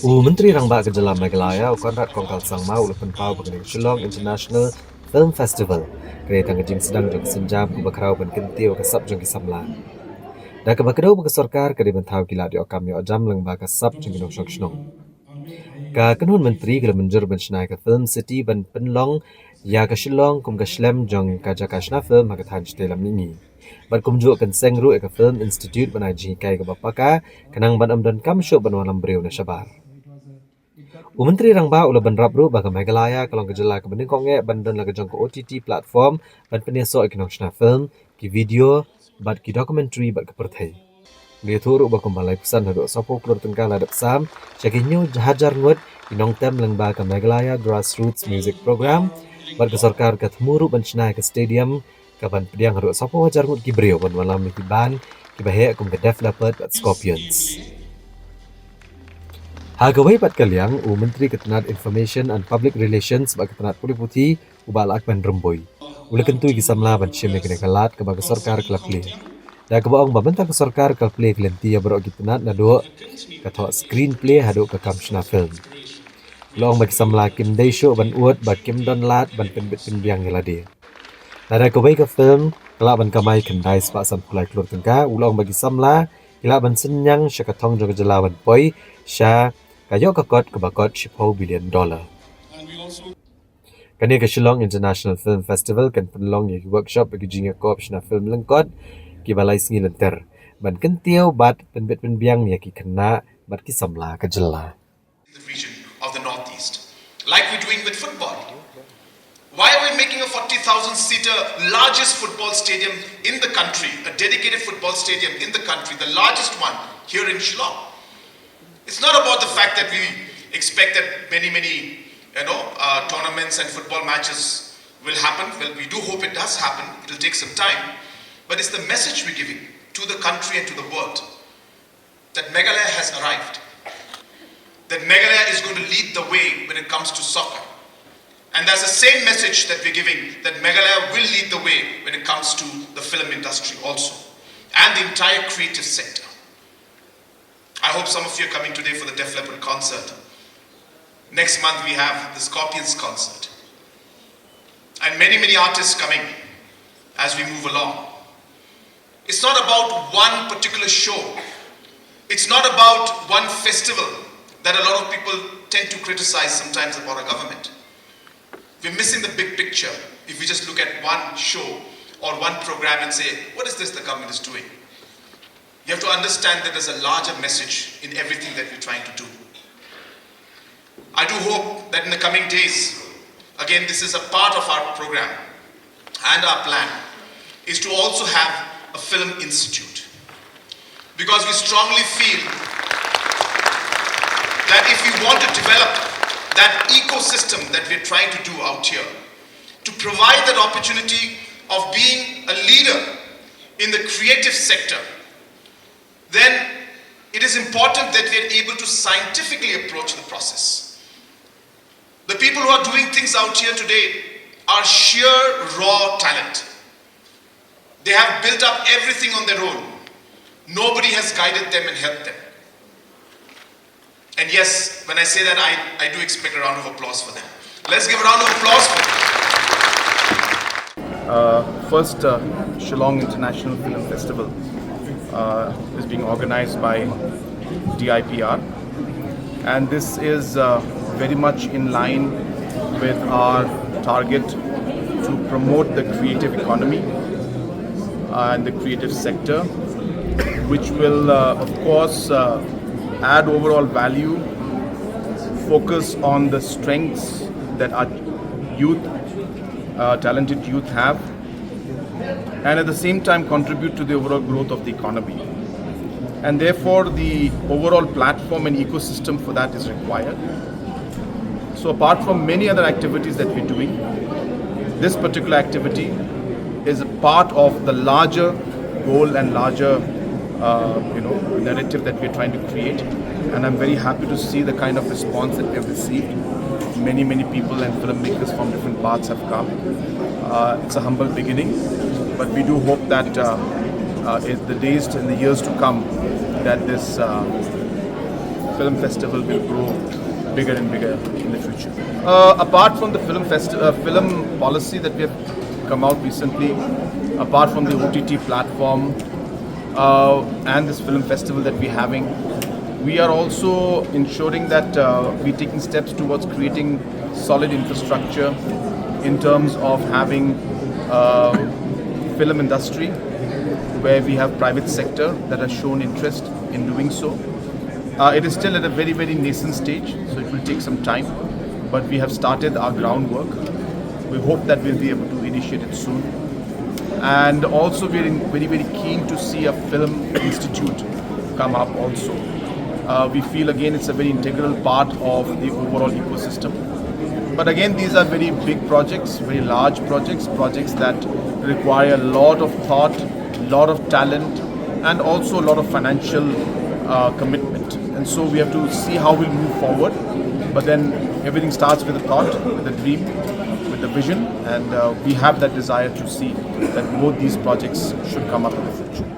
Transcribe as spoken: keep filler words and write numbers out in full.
U Myntri Rangbah ka Jylla Meghalaya, u Conrad Kongkal Sangma, u la pynpaw ba ka Shillong International Film Festival ka dei tang ka jingsdang jong ka sienjam kaba khraw ban kyntiew ïa ka sap jong ki samla. Da kaba kdew ba ka sorkar ka dei ban thaw ki lad ïoh kam ïoh jam lyngba ka sap jong ki nongshong shnong. Ka kynhun myntri ka la mynjur ban shna ïa ka Film City ban pynlong ïa ka Shillong kum ka shlem jong ka jaka shna film ha ka thaiñ shatei lam mihngi. Bad kumjuh kan seng ruh ïa ka Film Institute ban ai jinghikai kaba paka, khnang ban ym donkam shuh ban wallam briew na shabar. U Myntri Rangbah u la bynrap ruh ba ka Meghalaya ka long ka jylla kaba nyngkong eh ban don la ka jong ka O T T platform ban pynïasoh ïa ki nongshna film, ki video bad ki documentary bad ka pyrthei. U la ïathuh ruh ba kumba laiphew san haduh sawphew klur tyngka la dep sam sha ki hynñiew hajar ngut ki nongtem lyngba ka Meghalaya Grassroots Music Program, bad ka sorkar ka thmu ruh ban shna ïa ka stadium kaban pdiang haduh sawphew hajar ngut ki briew ban wallam ïa ki band kiba heh kum ka Def Leppard bad Scorpions. Ha kawei pat ka liang, u Myntri ka tnad Information and Public Relations bad ka tnad pule puthi, u Bah Lahkmen Rymbui, u la kyntu ïa ki samla ban shim ïa kane ka lad kaba ka sorkar ka la plie. Da kaba ong ba mynta ka sorkar ka la plie ka lynti ïa baroh ki tnad naduh ka thoh screenplay haduh ka kam shna film. U la ong ba ki samla kim dei shuh ban ud ba kim don lad ban pynbit pynbiang ïa lade. Lada kawei ka film ka lah ban kamai khyndai spah sanphew lai klur tyngka, u la ong ba ki samla ki lah ban synñiang sha ka thong jong ka jylla ban poi sha ka ïoh ka kot kaba kot shiphew billion dollar. Kane ka Shillong International Film Festival kan pynlong ïa ki workshop bad ki jingïakop shna film lyngkot kiba lai sngi lynter ban kyntiew bad pynbit pynbiang ïa ki khynnah bad ki samla ka jylla. In the region of the Northeast, like we're doing with football. Why are we making a forty thousand seater, largest football stadium in the country, a dedicated football stadium in the country, the largest one here in Shillong? It's not about the fact that we expect that many, many, you know, uh, tournaments and football matches will happen. Well, we do hope it does happen. It'll take some time. But it's the message we're giving to the country and to the world that Meghalaya has arrived, that Meghalaya is going to lead the way when it comes to soccer. And that's the same message that we're giving, that Meghalaya will lead the way when it comes to the film industry also, and the entire creative sector. I hope some of you are coming today for the Def Leppard concert. Next month we have the Scorpions concert. And many, many artists coming as we move along. It's not about one particular show. It's not about one festival that a lot of people tend to criticize sometimes about our government. We're missing the big picture if we just look at one show or one program and say, "What is this the government is doing?" You have to understand that there's a larger message in everything that we're trying to do. I do hope that in the coming days, again, this is a part of our program and our plan, is to also have a film institute. Because we strongly feel that if we want to develop that ecosystem that we're trying to do out here, to provide that opportunity of being a leader in the creative sector, then it is important that we are able to scientifically approach the process. The people who are doing things out here today are sheer raw talent. They have built up everything on their own. Nobody has guided them and helped them. And yes, when I say that, I, I do expect a round of applause for them. Let's give a round of applause for them. Uh, first uh, Shillong International Film Festival uh, is being organized by D I P R, and this is uh, very much in line with our target to promote the creative economy uh, and the creative sector, which will, uh, of course, uh, add overall value, focus on the strengths that our youth, uh, talented youth have, and at the same time contribute to the overall growth of the economy. And therefore, the overall platform and ecosystem for that is required. So, apart from many other activities that we're doing, this particular activity is a part of the larger goal and larger, uh, you know, narrative that we're trying to create. And I'm very happy to see the kind of response that we have received. Many, many people and filmmakers from different parts have come. Uh, it's a humble beginning, but we do hope that uh, uh, in the days and the years to come, that this uh, Film festival will grow bigger and bigger in the future. Uh, apart from the film festi- uh, film policy that we have come out recently, apart from the O T T platform uh, and this film festival that we're having, we are also ensuring that uh, we're taking steps towards creating solid infrastructure in terms of having uh, film industry where we have private sector that has shown interest in doing so. Uh, it is still at a very, very nascent stage, so it will take some time. But we have started our groundwork. We hope that we'll be able to initiate it soon. And also, we're in very, very keen to see a film institute come up also. Uh, we feel again it's a very integral part of the overall ecosystem. But again, these are very big projects, very large projects, projects that require a lot of thought, lot of talent, and also a lot of financial uh, commitment. And so we have to see how we'll move forward. But then everything starts with a thought, with a dream, with a vision, and uh, we have that desire to see that both these projects should come up in the future.